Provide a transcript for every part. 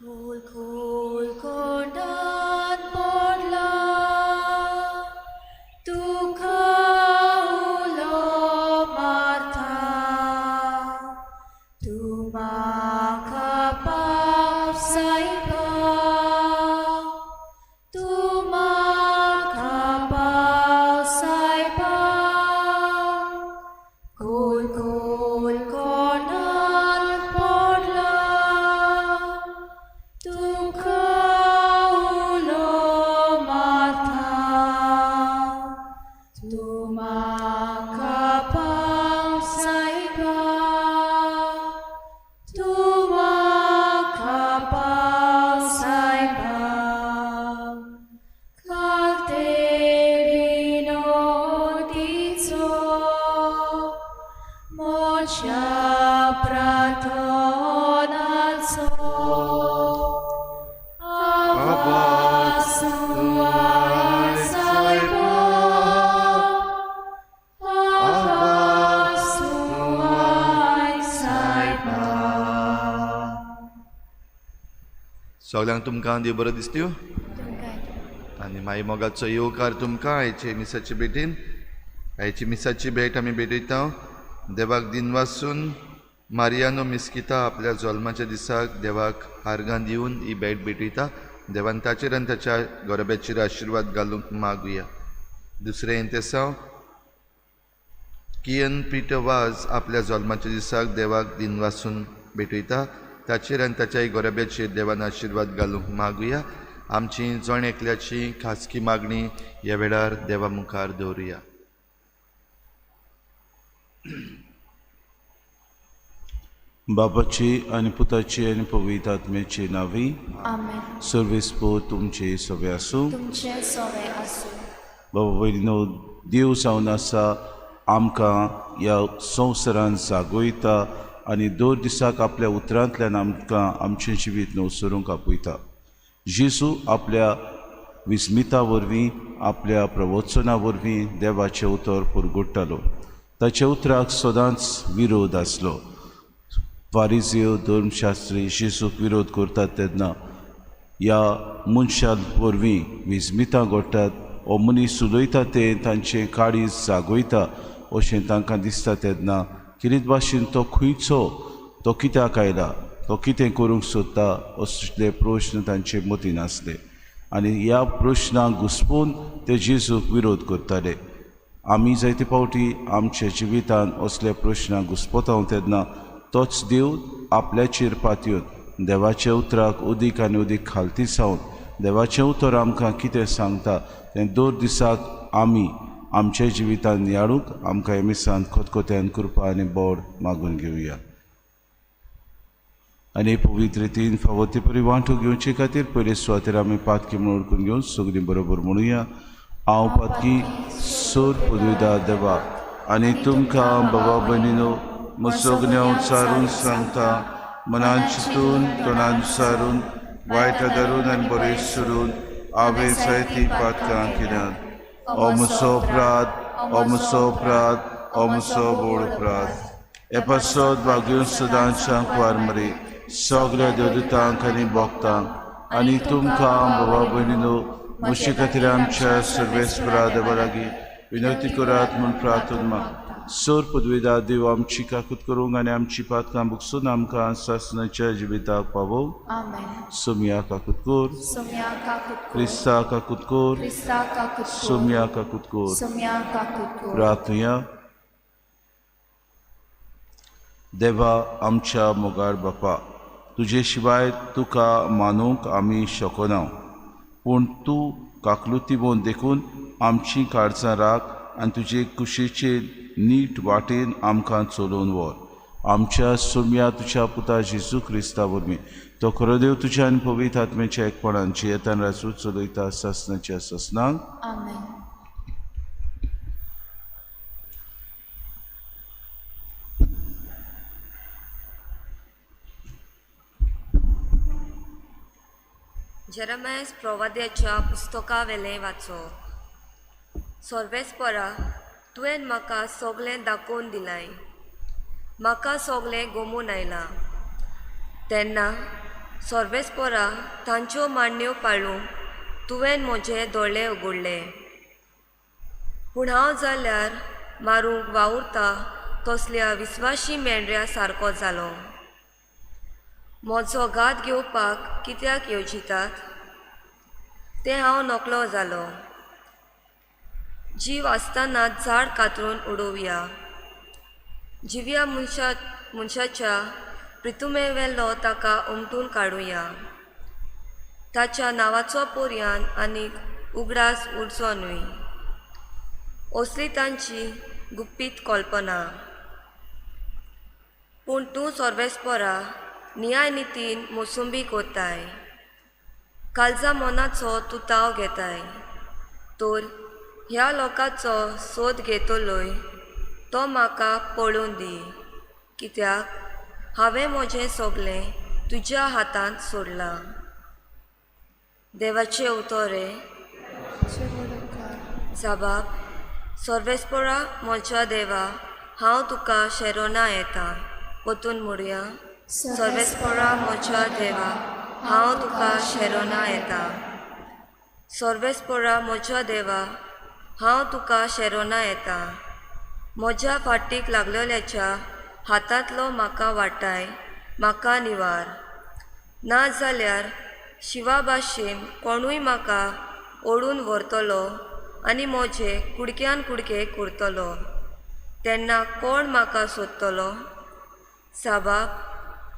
खोल खोल कोंडात पडला तुका उलो मारता तूं म्हाका पाव सायबा तूं म्हाका पाव सायबा खोल खोल कोणात पडला तुका उलो मारता तूं म्हाका पाव सायबा तूं म्हाका पाव सायबा घालते विनोदीचो म्हज्या प्रार्थनाचो आवाज तूं सायबा आवाज तूं सायबा. सगल्यांक तुमकां देव बरो दिसत्यो आनी माई मोगाचो येवकार तुमकां आयचे मिसाचे भेटीन. आयची मिसाची भेट आमी भेटयता देवाक दिनवासून. मारियानो मिस्किता आपल्या जल्माच्या दिसाक देवाक आर्गां दिवन ही भेट भेटयता. देवान ताचेर आनी ताच्या गोरब्याचेर आशिर्वाद घालूंक मागुया. दुसरें इंतेसांव कियन पिटर वाज आपल्या जल्माच्या दिसाक देवाक दिनवासून भेटयता. ताचेर आनी ताच्या गोरब्याचेर देवान आशिर्वाद घालूंक मागुया. आमची जण एकल्याची खासगी मागणी ह्या वेळार देवा मुखार दवरुया. बापाची आनी पुताची आनी पवित्र आत्म्याची नावी. आमेन. सर्वेस्पोर तुमचे सगळे आसूं. तुमचे सोवे आसूं. बाबा भयणीनो, देव जावन आसा आमकां ह्या संवसारान जागयता आनी दर दिसाक आपल्या उतरांतल्यान आमकां आमचें जिवीत नवसरूंक आपयता. जेजू आपल्या विस्मिता वरवीं, आपल्या प्रवचना वरवीं देवाचें उतर पुरगुट्टालो. ताच्या उतराक सदांच विरोध आसलो. फारिजियो धर्मशास्त्री जेजूक विरोध करतात तेन्ना ह्या मनशां वरवीं विस्मितां घडटात, हो मनीस उलयता तें तांचें काळीज जागयता अशें तांकां दिसता तेन्ना किरीत भाशेन तो खंयचो, तो कित्याक आयला, तो कितें करूंक सोदता असले प्रश्न तांचे मतीन आसले आनी ह्या प्रश्नांक घुसपून ते जेजूक विरोध करताले. आमी जायते फावटी आमच्या जिवितान असल्या प्रश्नांक घुसपता तेन्ना तोच देव आपल्याचेर पातयेवन देवाच्या उतराक अदीक आनी अदीक खालती जावन देवाचें उतर आमकां कितें सांगता तें दर दिसाक आमी आमच्या जिवितान नियाळूंक आमकां ह्या मिसान खतखत्यान कृपा आनी बोड मागून घेवया. आनी पवित्र रितीन फावो ते परी वांटो घेवचे खातीर पयले सुवातेर आमी पातकी म्हणून वळखून घेवन सगळीं बरोबर म्हणुया. हांव पातकी सोर पदवीदार देवा आनी तुमकां बाबा भयणीनो म्हजो सारून सांगता, मनान चिंतून तोंडान सारून वायट धरून आनी बरें सोडून हांवें जायतीं पातकां केल्यात. हो म्हजो अपराध, हो म्हजो अपराध, हो म्हजो व्हड अपराध. हे पासत भाग्यो सदांच्या कुवार मरे सगळ्या देवदूतांक आनी भक्तांक आनी तुमकां बाबा भयणीनो म्हजे खातीर आमच्या सर्वेस्परा देवा लागीं विनवती करात म्हूण प्रार्थना मागता. सोर पदवेदार देव आमची काकूत करूंक आनी आमची पातकां बुकसून आमकां सासणाच्या जिविताक पावोवंक. आमेन. सोमया काकूत कर. सोम्या काकूत कर. क्रिस्ता काकूत कर. क्रिस्ता काकूत कर. सोमया काकूत कर. सोम्या काकूत कर. प्रार्थया. देवा आमच्या मोगाळ बापा, तुजे शिवाय तुका मानूंक आमी शकना, पूण तूं काकलुती बोन देखून आमची काळजां राख आनी तुजे कुशीचे नीट वाटेन आमकां चलोवन व्हर. आमच्या सोम्या तुज्या पुता जेजू क्रिस्ता वरवीं, तो खरो देव तुज्या आनी पवित्र आत्म्याच्या एकपणान जियेतान राजू चलयता सासणाच्या सासणाक. आमेन. जेरमायस प्रवाद्याच्या पुस्तकावेलें वाचो. सर्वेस्परा, तुवें म्हाका सगळें दाखोवन दिलाय, म्हाका सगळें गोमून आयलां. तेन्ना सर्वेस्पोरा तांच्यो मांडण्यो पाळूंक तुवें म्हजे दोळे उगडले. पूण हांव जाल्यार मारूंक वावुरता तसल्या विस्वाशी मेंढऱ्या सारको जालो. म्हजो घात घेवपाक कित्याक येवजितात तें हांव नकलो जालो. जीव आसतना झाड कातरून उडोवया. जिव्या मनशाच्या प्रितुमेवेलो ताका उमटून काडुया. ताच्या नांवाचो पोरयान आनीक उगडास उरचो न्हय. असली तांची गुप्पीत कल्पना. पूण तूं सर्वेस्पोरा न्याय नितीन मोसुंबी कोताय. कालजा मनाचो तूं ताव घेताय. तर ह्या लोकांचो सोद घेतलोय तो म्हाका पळोवन दी, कित्याक हांवें म्हजें सगलें तुज्या हातांत सोडलां. देवाचें उतर हें. साबाब सर्वेस्पोरा म्हज्या देवा, हांव तुका शेरोना येता. वतून म्हणुया. सर्वेस्पोरा म्हज्या देवा, हांव तुका शेरोना येता. सर्वेस्पोरा म्हज्या देवा, हांव तुका शेरोना येता. म्हज्या फाटीक लागलेल्याच्या हातांतलो म्हाका वाटाय, म्हाका निवार. ना जाल्यार शिवा भाशेन कोणूय म्हाका ओडून व्हरतलो आनी म्हजे कुडक्यान कुडके करतलो. तेन्ना कोण म्हाका सोदतलो? साबाब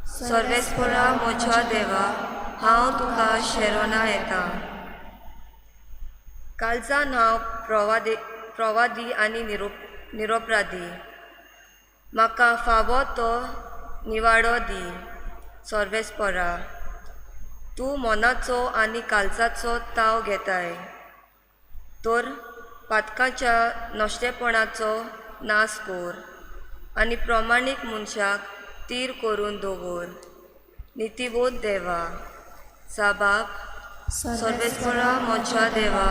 सर्वेस्पोरा म्हज्या देवा, हांव तुका शेरोना येता. कालजान हांव प्रवादी आनी निरोपराधी. म्हाका फावो तो निवाडो दी. सर्वेस्पोरा तूं मनाचो आनी कालजाचो ताव घेताय, तर पातकाच्या नश्टेपणाचो नाश कर आनी प्रमाणीक मनशाक तीर करून दवर. नितीवोत देवा. साबाब सर्वेस्पोरा म्हज्या देवा,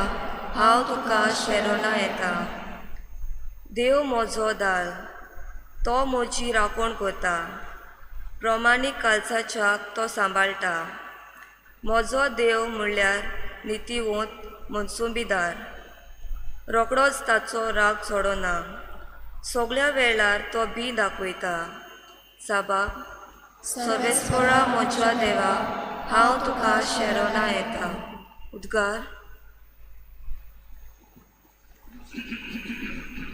हांव तुका शेरोना येता. देव म्हजो दाल, तो म्हजी राखण करता. प्रमाणीक कालसाच्याक तो सांबाळटा. म्हजो देव म्हणल्यार नितीवंत मनसुंबीदार. रोकडोच ताचो राग सोडना. सगल्या वेळार तो बी दाखयता. साबाब सर्वेस्पोरा म्हज्या देवा, हांव तुका शेरोना येता. उद्गार.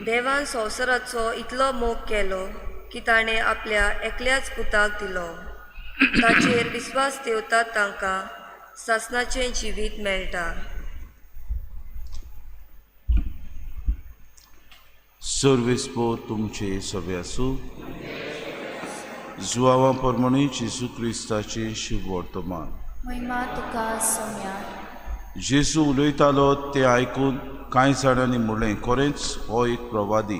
देवान संवसाराचो इतलो मोग केलो की ताणें आपल्या एकल्याच पुताक दिलो. ताचेर विस्वास ठेवतात तांकां सासणाचें जिवीत मेळटा. सर्वेस्पोर तुमचे सगळे आसूं. जुवावा प्रमाणे जेजू क्रिस्ताचें शुभ वर्तमान. महिमा तुका सोम्या. जेजू उलयतालो तें आयकून कांय जाणांनी म्हणलें, खरेंच हो एक प्रवादी.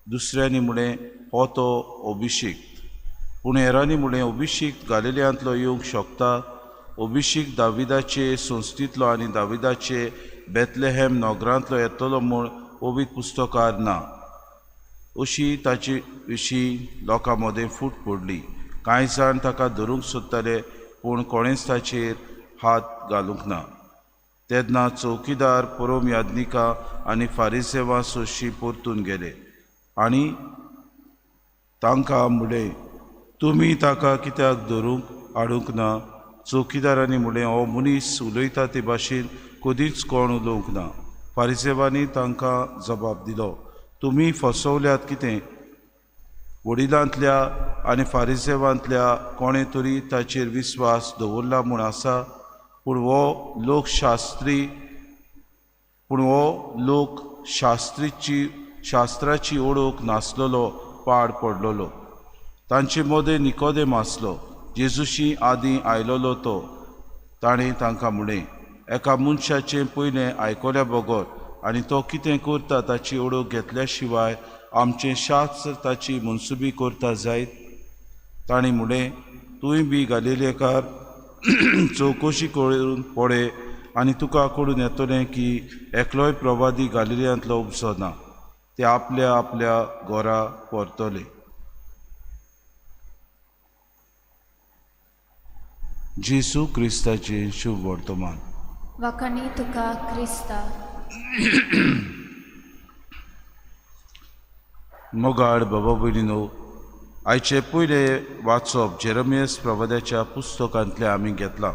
दुसऱ्यांनी म्हणलें, हो तो अभिषेक. पूण हेरांनी म्हणलें, अभिषेक गालिल्यांतलो येवंक शकता? अभिषेक दाविदाचे संस्थेंतलो आनी दाविदाचे बेतलेहेम नगरांतलो येतलो म्हूण पवित्र पुस्तकार ना. अशी ताचे विशीं लोकां मदें फूट पडली. कांय जाण ताका धरूंक सोदताले, पूण कोणेंच ताचेर हात घालूंक ना. तेन्ना चौकीदार परोम याज्ञिका आनी फारिसेवां सोशी परतून गेले आनी तांकां म्हणलें, तुमी ताका कित्याक धरूंक हाडूंक ना? चौकीदारांनी म्हणलें, हो मनीस उलयता ते भाशेन कदींच कोण उलोवंक ना. फारिसेवांनी तांकां जबाब दिलो, तुमी फसवल्यात कितें? वडिलांतल्या आनी फारिसेवांतल्या कोणें तरी ताचेर विस्वास दवरला म्हूण आसा? पूण हो लोकशास्त्री पूण हो लोक शास्त्रीची शास्त्राची ओळख नासलेलो पाड पडलेलो. तांचे मदें निकोदेम आसलो, जेजूशी आदीं आयलोलो तो. ताणें तांकां म्हणलें, एका मनशाचें पयलें आयकल्या बगर आनी तो कितें करता ताची ओळख घेतल्या शिवाय आमचें शास्त्र ताची मनसुबी करता जायत? ताणें म्हणलें, तूंय बी गालिलेकार चवकशी करून पळय आनी तुका कळून येतलें की एकलोय प्रवादी गालिल्यांतलो उपसो ना. ते आपल्या आपल्या घरा परतले. जेजू क्रिस्ताचें शुभ वर्तमान. वाखाणी तुका क्रिस्ता. मोगाळ बाबा भयणीनो, आयचें पयलें वाचप जेरमियस प्रवाद्याच्या पुस्तकांतलें आमी घेतलां.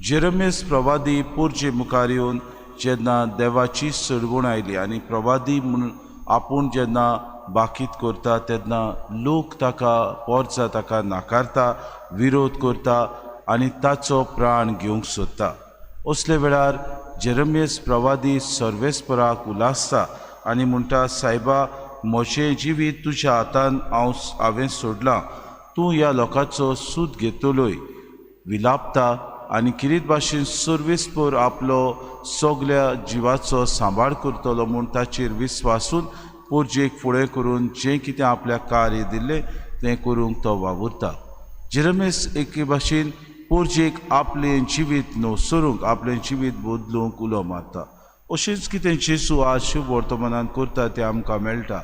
जेरमियस प्रवादी पोरजे मुखार येवन जेन्ना देवाची सडवण आयली आनी प्रवादी म्हूण आपूण जेन्ना बाकीत करता तेन्ना लोक ताका पोरचा ताका नाकारता, विरोध करता आनी ताचो प्राण घेवंक सोदता. असले वेळार जेरमियस प्रवादी सर्वेस्पराक उलासता आनी म्हणटा, सायबा, म्हजें जिवीत तुज्या हातान हांवें सोडलां, तूं ह्या लोकांचो सूद घेतलोय. विलापता आनी किरीत भाशेन सर्वेस्पर आपलो सगल्या जिवाचो सांबाळ करतलो म्हूण ताचेर विस्वासून पोरजेक फुडें करून जें कितें आपल्याक कार्य दिल्लें तें करूंक तो वावुरता. जेरमियस एके भाशेन पोरजेक आपलें जिवीत नवसरूंक, आपलें जिवीत बदलूंक उलो मारता. अशेंच कितें जेजू आज शुभ वर्तमानान करता तें आमकां मेळटा.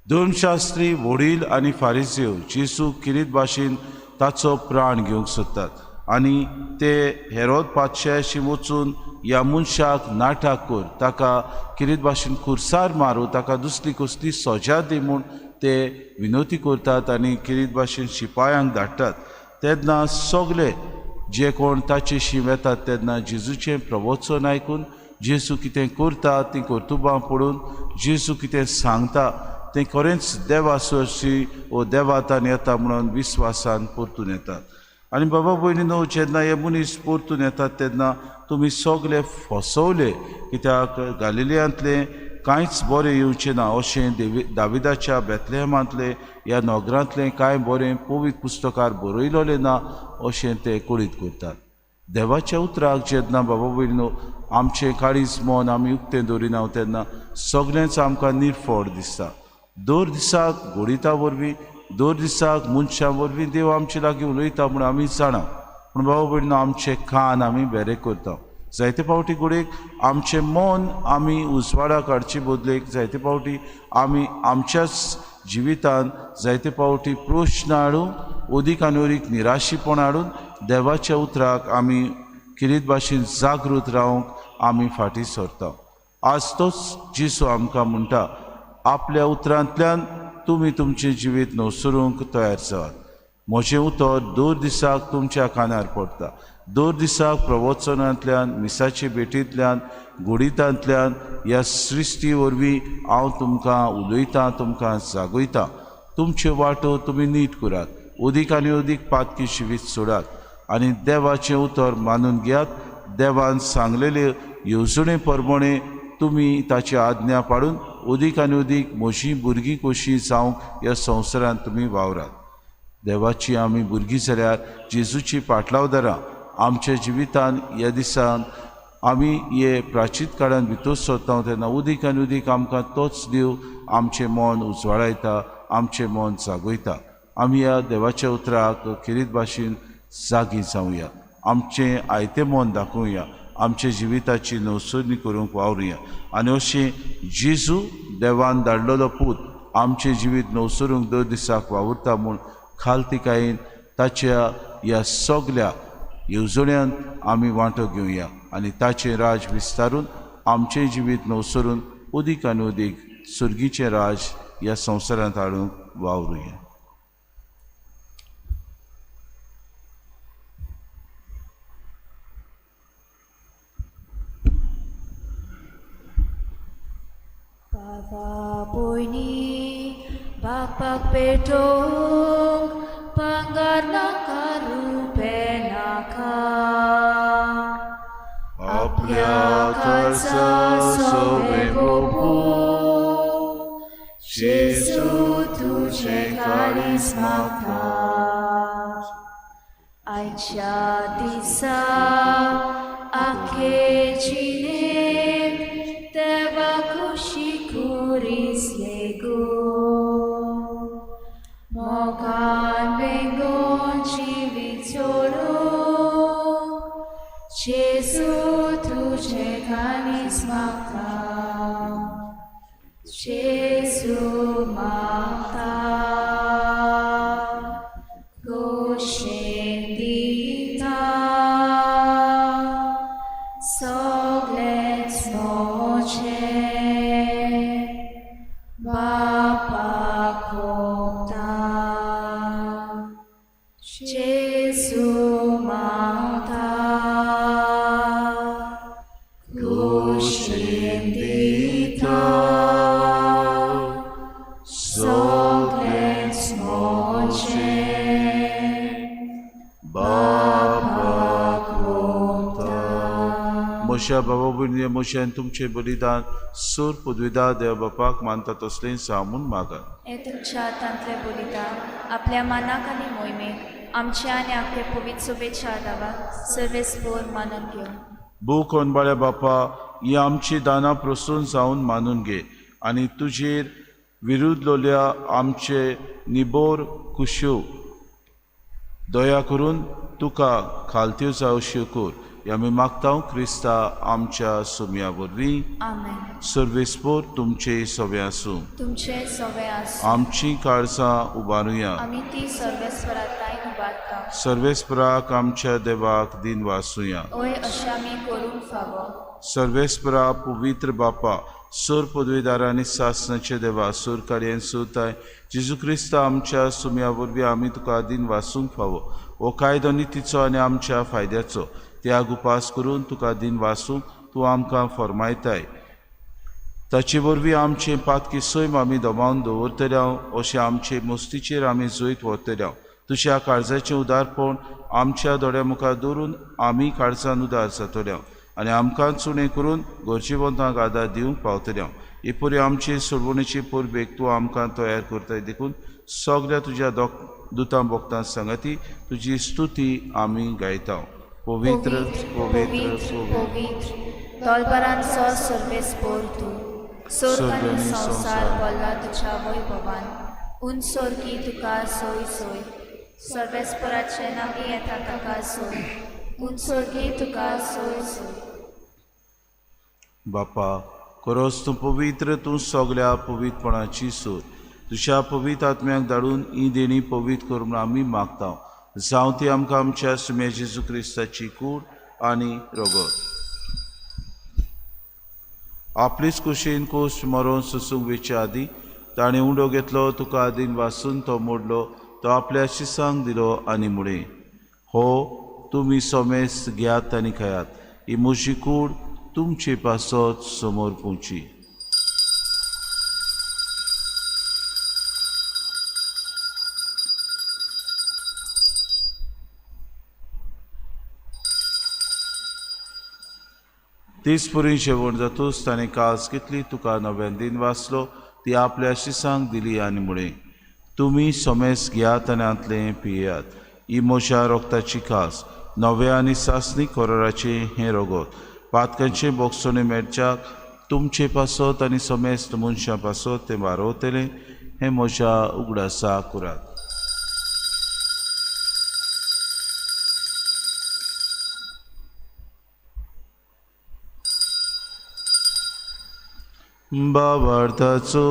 धर्मशास्त्री वडील आनी फारिजेव जेजू किरीत भाशेन ताचो प्राण घेवंक सोदतात आनी ते हेरोद पातशाशी वचून ह्या मनशाक नाटक कर, ताका किरीत भाशेन खुर्सार मारूं, ताका दुसरी कसली सजा दी म्हूण ते विनवती करतात आनी किरीत भाशेन शिपायांक धाडटात. तेन्ना सगळे जे कोण ताचेशी वेतात तेन्ना जेजूचें प्रवचन आयकून जेजू कितें करता तीं कर्तुबां पळोवन जेजू कितें सांगता तें खरेंच देवा सरशी वो देवातान येता म्हणून विस्वासान परतून येतात. आनी बाबा भयणीनो, जेन्ना हे मनीस परतून येतात तेन्ना तुमी सगळे फसवले, कित्याक गालिलियांतलें कांयच बरें येवचें ना अशें दाविदाच्या बेतलेहमांतलें ह्या नगरांतलें कांय बरें पवित्र पुस्तकार बरयलें ना अशें ते कळीत करतात. देवाच्या उतराक जेन्ना बाबा भयणीनो आमचें काळीज मन आमी उक्तें दवरिना तेन्ना सगळेंच आमकां निर्फळ दिसता. दर दिसाक घोडिता वरवीं, दर दिसाक मनशां वरवीं देव आमचे लागीं उलयता म्हूण आमी जाणा, पूण बाबा भयणीनो आमचे कान आमी बेरे करता. जायते फावटी घडयेक आमचें मन आमी उजवाडाक हाडचे बदलेक जायते फावटी आमी आमच्याच जिवितान जायते फावटी प्रश्न हाडून अदीक आनी अदीक निराशीपण हाडून देवाच्या उतराक आमी किरीत भाशेन जागृत रावंक आमी फाटीं सरता. आज तोच जेजू आमकां म्हणटा, आपल्या उतरांतल्यान तुमी तुमचें जिवीत नवसरूंक तयार जावात. म्हजें उतर दर दिसाक तुमच्या कानार पडटा, दर दिसाक प्रवचनांतल्यान, मिसाचे भेटींतल्यान, घोडितांतल्यान ह्या सृश्टी वरवीं हांव तुमकां उलयतां, तुमकां जागयतां. तुमच्यो वाटो तुमी नीट करात, अदीक आनी अदीक पातकी जिवीत सोडात आनी देवाचें उतर मानून घेयात. देवान सांगलेले येवजणे प्रमाणे तुमी ताची आज्ञा पाडून अदीक आनी अदीक म्हजीं भुरगीं कशीं जावंक ह्या संवसारांत तुमी वावरात. देवाची आमी भुरगीं जाल्यार जेजूची पाटलावदारां आमच्या जिवितान ह्या दिसान आमी हे प्राचीत काळान भितर सरता तेन्ना अदीक आनी अदीक आमकां तोच देव आमचें मन उजवाडायता, आमचें मन जागयता. आमी ह्या देवाच्या उतराक खेरीत भाशेन जागी जावया, आमचें आयतें मन दाखोवया, आमच्या जिविताची नवसरणी करूंक वावरुया आनी अशें जेजू देवान धाडलेलो पूत आमचें जिवीत नवसरूंक दर दिसाक वावुरता म्हूण खालतिकायेन ताच्या ह्या सगल्या येवजण्यांत आमी वांटो घेवया आनी ताचें राज विस्तारून आमचें जिवीत नवसरून अदीक आनी अदीक सुर्गीचें राज ह्या संवसारांत हाडूंक वावरुया. Baba boyni bapak petong pangarna karupenaka आपल्या खालसा सोवे बोपू जेजू तुझे काळीज मागता. आयच्या दिसा आखे जिणेंत देवा खुशी कुरिसले गो, मोगान वेंगोन जिवीत सोडून जेजू तुझे काळीज मागता, जेजू मागता. गोशेन दिता बापाक भोगता. जेजू मागता कुशीन दिता सगळेंच म्हजें बापाक भोगता. म्हज्या बाबा भयणी म्हजें आनी तुमचें बलिदान सूर पदवीदार देव बापाक मानता तसलें जावं म्हूण मागात. हे तुमच्या हातांतलें बलिदान आपल्या मानाक आनी मोहिमेक आमच्या आनी आपले पवित्र शुभेच्छा दावा सर्वेस्पोर मानून घेवं. भूक अनबाळ्या बापा, ही आमची दानां प्रसून जावन मानून घे आनी तुजेर विरुद्धलोल्या आमचे निबोर कुश्यो दया करून तुका खालत्यो जावश्यो कर. हे आमी मागता क्रिस्ता आमच्या सुमया वरवीं. आमेन. सर्वेस्पोर तुमचे सवे आसूं. तुमचे सवे आसूं. आमची काळजां उबारुया. आमी ती सर्वेस्वराताय उबारता. सर्वेस्पराक आमच्या देवाक दिन वासुया. ओय अशें आमी करूंक फावो. सर्वेस्परा पवित्र बापा, सोर पदवीदारांनी सासणाचे देवा, सोर कार्यान सोताय जेजू क्रिस्ता आमच्या सुमया वरवीं आमी तुका दिन वासूंक फावो. हो कायदो नितीचो आनी आमच्या फायद्याचो त्याग उपास करून तुका दिन वासूंक तूं आमकां फर्मायताय. ताचे वरवीं आमचें पातकी सैम आमी दबावन दवरतले अशें आमचे मुस्तीचेर आमी जैत व्हरतले. तुज्या काळजाचें उदारपण आमच्या दोळ्या मुखार दवरून आमी काळजान उदार जातले आनी आमकां चुणें करून गरजेवंतांक आदार दिवंक पावतले. ही परी आमचे सोडवणेची परबेक तूं आमकां तयार करताय देखून सगळ्या तुज्या दुतां भोगतां सांगाती तुजी स्तुती आमी गायता. पवित्र पवित्र पवित्र पवित्र दोलबरांचो सर्वेस्पोर तूं सोर्ग आनी संवसार भरला तुज्या वैभवान. उंच सोर्गी तुका सोय सोय. सर्वेस्पोराचे नांवी येता ताका सोय. उंच सोर्गी तुका सोय सोय. बापा, खरोच तूं पवित्र, तूं सगळ्या पवित्रपणाची सूर. तुज्या पवित्र आत्म्याक धाडून ही देणी पवित्र कर म्हूण आमी मागता. जावं ती आमकां आमच्या सुम्या जेजू क्रिस्ताची कूड आनी रगत. आपलीच कुशीन कोश मरोन सोसूंक वेचे आदीं ताणें उंडो घेतलो, तुका आदीन वासून तो मोडलो, तो आपल्या शिसांक दिलो आनी म्हळें, हो तुमी सोमेस घेयात आनी खायात. ही म्हजी कूड तुमचे पासत समोर पोवची. तीच पुरी जेवण जातूच ताणें कास घेतली, तुका नव्यान दिन वाचलो, ती आपल्या शिसांक दिली आनी म्हळें, तुमी सोमेस घेयात आनी हांतलें पियात. ही म्हज्या रोगताची कास, नव्या आनी सासणी कोराराचें हें रगत पातकांचें बोगसणें मेळच्याक तुमचे पासत आनी समेस्त मनशां पासत तें वारोवतलें. हें म्हज्या उगडासा करात. बाबार्थाचो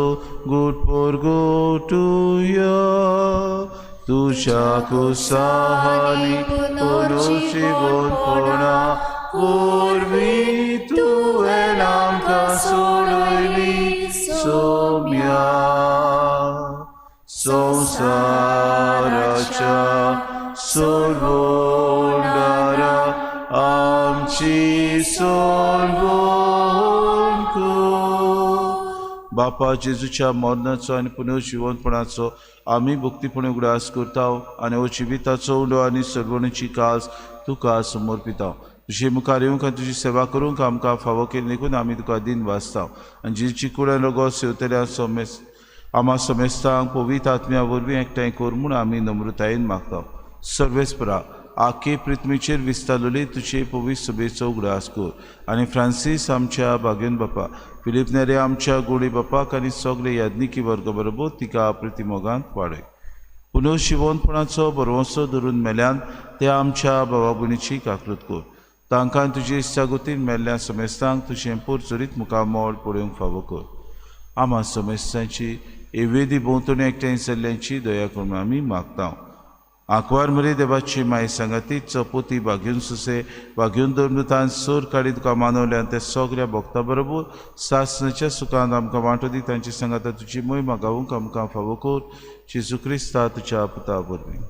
गुट पोरगोटुया तुज्या कुसाहानी पुनर्जिवनपणा वरवीं तुवें आमकां सोडयली सोम्या. संवसाराच्या सोडवणारा आमची सोडवण कर. बापा, जेजूच्या मरणाचो आनी पुनर्जिवनपणाचो आमी भक्तीपणे उगडास करता आनी हो जिविताचो उंडो आनी सोडवणेची कास तुका समर्पिता. तुजे मुखार येवंक आनी तुजी सेवा करूंक आमकां फावो केली देखून आमी तुका दिन वाचता. आनी जेजूची कुडान रगत सेवतल्या सोमेस आमा समेस्तांक पवित्र आत्म्या वरवीं एकठांय कर म्हूण आमी नम्रतायेन मागता. सर्वेस्परा, आखे पृथ्वीचेर विस्तारलेली तुजे पवित्र सभेचो उगडास कर आनी फ्रांसीस आमच्या भाग्यन बापा, फिलीप नेरे आमच्या गोडी बापाक आनी सगळे याज्ञिकी वर्ग बरोबर तिका प्रतिमोगांत वाडय. पुनर्शिवनपणाचो बरवंसो धरून मेल्यान ते आमच्या भावा भयणीची काकृत कर. तांकां तुजे इत्सागतीन मेल्ल्या समेस्तांक तुजें पोरचोरीत मुखामळ पळोवंक फावो कर. आमा समेस्तांची एवेदी भोंवतणी एकठांय जाल्ल्यांची दया करून आमी मागता. आंकवार मरे देवाची माय सांगाती चपोती बागेवन सुसे बागेवन दमृतान सोर काडी तुका मानवल्या आनी ते सगळ्या भक्ता बरोबर सासणाच्या सुखान आमकां वांटो दी. तांची सांगाता तुजी मोहिमा गावूंक आमकां फावो कर जेजू क्रिस्ता तुज्या पुता वरवीं.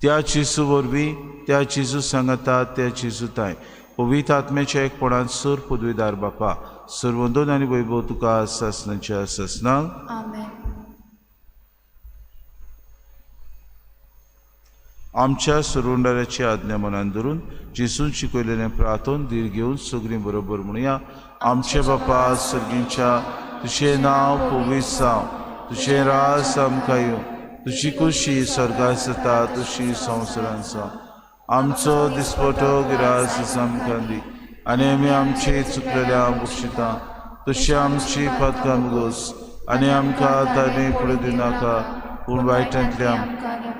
त्या जेजू वरवीं, त्या जेजू सांगाता, त्या जेजू ताय पवित्र आत्म्याच्या एकपणान सोर पदवीदार बापा सर्वंदन आनी वैभव तुका सासणाच्या सासणाक. आमेन. आमच्या सुरुंडाराची आज्ञा मनान धरून जेजून शिकयलेलें प्रार्थन धीर घेवन सगळीं बरोबर म्हणया. आमचे बापा सर्गींच्या, तुजें नांव पवित्र जावं, तुजें राज आमकां येवं, तुजी खुशी स्वर्गात जाता तशी संवसारांत जावं. आमचो दिसपटो गिरास आमकां दी आनी आमी आमची चुकलेल्या बक्षिता तशी आमची पातकां गोस आनी आमकां ताणे फुडें दिनाका पूण वायटांतल्या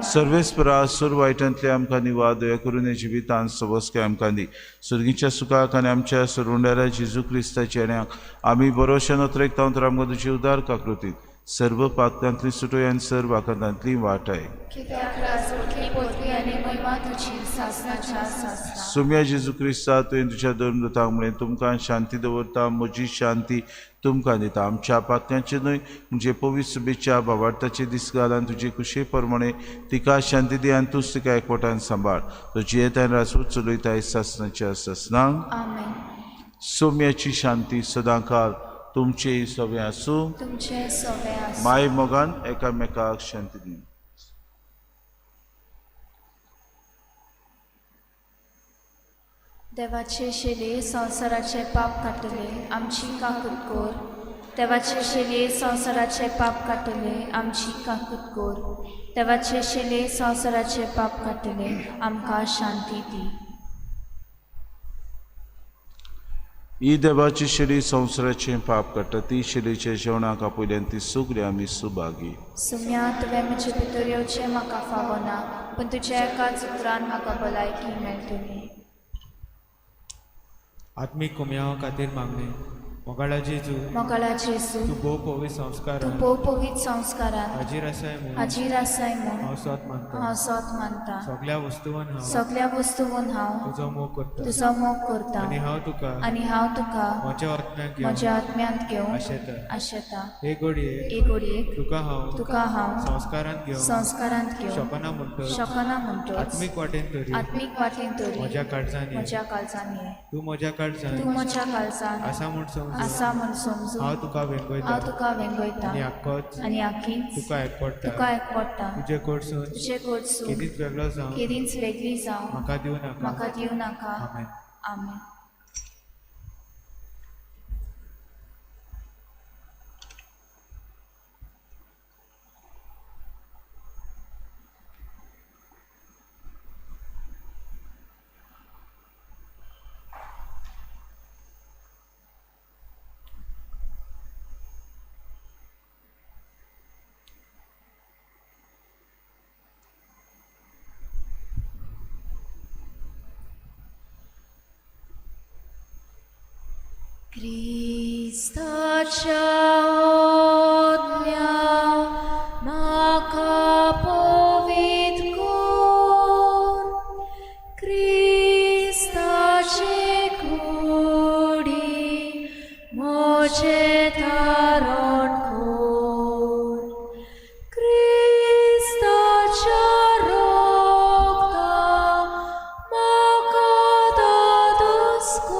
सर्वेस्परा सूर वायटांतले आमकां निवाद दया करून जिवितान सबस्काय आमकां दी. सर्गीच्या सुखाक आनी आमच्या सरुंडारा जेजू क्रिस्ताच्या येण्याक आमी बरोशे नोत्रेकता तर आमकां तुजी उदार काकृतीत सर्व पातकांतली सुटोय आनी सर्व आकांतांतली वाटाय. कित्याक राजवटली पदवी आनी महिमा तुजी सासणाच्या सासणाक. सुम्या जेजू क्रिस्ता तुवें तुज्या दोन दुतांक म्हणलें तुमकां शांती दवरता, म्हजी शांती तुमकां दिता. आमच्या पातकांचे न्हय म्हणजे पवित्र सुबेच्या बाबार्थाचे दीस घाल आनी तुजे कुशे प्रमाणे तिका शांती दी आनी तूंच तिका एकवटान सांबाळ. तो जियेता आनी राजवट चलयता सासणाच्या सासणाक. आमेन. सोम्याची शांती सदांकाळ तुमचे सगळें आसूं. तुमचे सगळे आसूं. माय मोगान एकामेकाक शांती दी. देवाचे शेले संवसाराचे पाप काडटले आमची काकूत कोर. देवाचे शेले संवसाराचे पाप काडटले आमची काकूत कोर. देवाचे शेले संवसाराचे पाप काडटले आमकां शांती दी. ही देवाची शेली संवसाराचें पाप काडटा ती शेलीच्या जेवणाक आपयल्यान ती सगळी आमी सुभागी. सुम्या तुवें म्हजे भितर येवचें म्हाका फावना पूण तुज्या एकाच उतरान म्हाका भलायकी मेळटली. आत्मीक कुमयावा खातीर मागणें. मोगाळा जेजू, मोगाळा जेजू, तूं भोव पवित्र संस्कारान तूं भोव पवित्र संस्कारान हाजीर आसाय म्हूण हाजीर आसाय म्हूण हांव सोत मानता. हांव सोत मानता. सगळ्या वस्तून हांव सगळ्या वस्तून हांव तुजो मोग करता तुजो मोग करता आनी हांव तुका आनी हांव तुका म्हज्या आत्म्याक घेवन म्हज्या आत्म्यांत घेवन आशेता. आशेता. हे घडये एक घडयेक तुका हांव तुका हांव संस्कारांत घेवन संस्कारांत घेवन शकना म्हणटच शकना म्हणटच आत्मीक वाटेन तरी आत्मीक वाटेन तरी म्हज्या काळजान ये. म्हज्या काळजान ये. तूं म्हज्या काळजान तूं म्हज्या काळजान आसा म्हूण समजून आसा म्हूण समजून हांव तुका वेंगयता हांव तुका वेंगयता आनी आख्खोच आनी आखीच तुका एकवटता. तुका एकवटता. तुजे कडसून तुजे कडसून केदींच वेगळो जावं केदींच वेगळी जावं म्हाका दिवं नाका. म्हाका दिवं नाका. आमेन. आमेन. क्रिस्ताच्या आज्ञा म्हाका पवित्र कर, क्रिस्ताचे कुडी म्हजें तारण कर, क्रिस्ताच्या रक्ता म्हाका दादोस कर.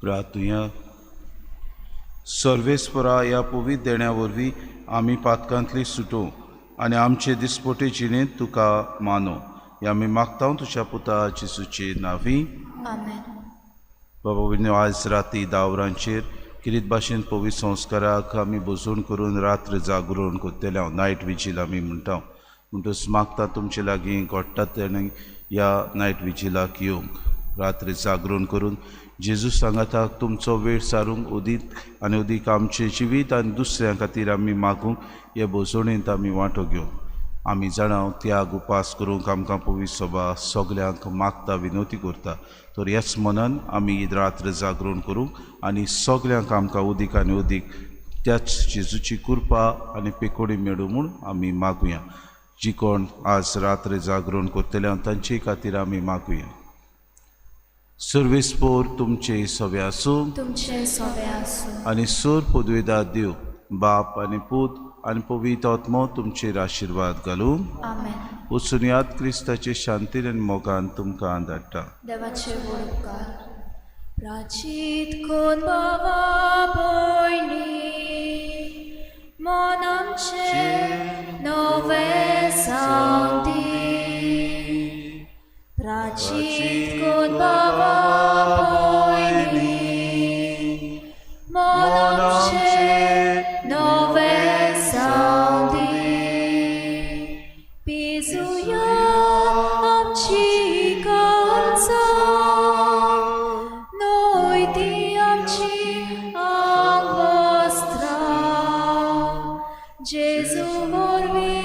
प्रार्थुया. सर्वेस्परा ह्या पवित्र देण्या वरवीं आमी पातकांतली सुटूं आनी आमचे दिसपटे जिणेंत तुका मानो हे आमी मागता तुज्या पुता जेजूचे नांवी. आमेन. बाबा भयणीनो, आयज राती 10 वरांचेर किरीत भाशेन पवित्र संस्काराक आमी बसवण करून रात्र जागरण करतले हांव, नायट विजील आमी म्हणटा. म्हणटच मागता तुमचे लागीं घडटा तेणें ह्या नायट विजिलाक येवंक, रात्री जागरण करून जेजू सांगाताक तुमचो वेळ सारूंक उदीक आनी उदीक आमचें जिवीत आनी दुसऱ्यां खातीर आमी मागूंक हे भोजवणेंत आमी वांटो घेवंक. आमी जाणां त्याग उपास करूंक आमकां पवित्र सभा सगल्यांक मागता, विनवती करता. तर ह्याच मनान आमी ही रात्र जागरण करूंक आनी सगल्यांक आमकां उदीक आनी उदीक त्याच जेजूची कृपा आनी पेकोडी मेळूं म्हूण आमी मागुया. जी कोण आज रात्र जागरण करतले तांचे खातीर आमी मागुया. सर्वेस्पोर तुमचे सवे आसूं, तुमचे सोवे आसूं. आनी सोर पदवेदार देव बाप आनी पूत आनी पवित्र आत्मो तुमचेर आशिर्वाद घालूं. आमेन. वचून याद क्रिस्ताचे शांतीन आनी मोगान तुमकां धाडटा. देवाचे व्हड उपकार. प्राचीत कोन बाबा भयणी, मन आमचें नवें जावं दी. प्राचीत कोन बाबा भयणी, मन आमचें नवें जावं दी. पिजुया आमची काळजां, न्हय ती आमची आंगवस्त्रां. जेजू वरवीं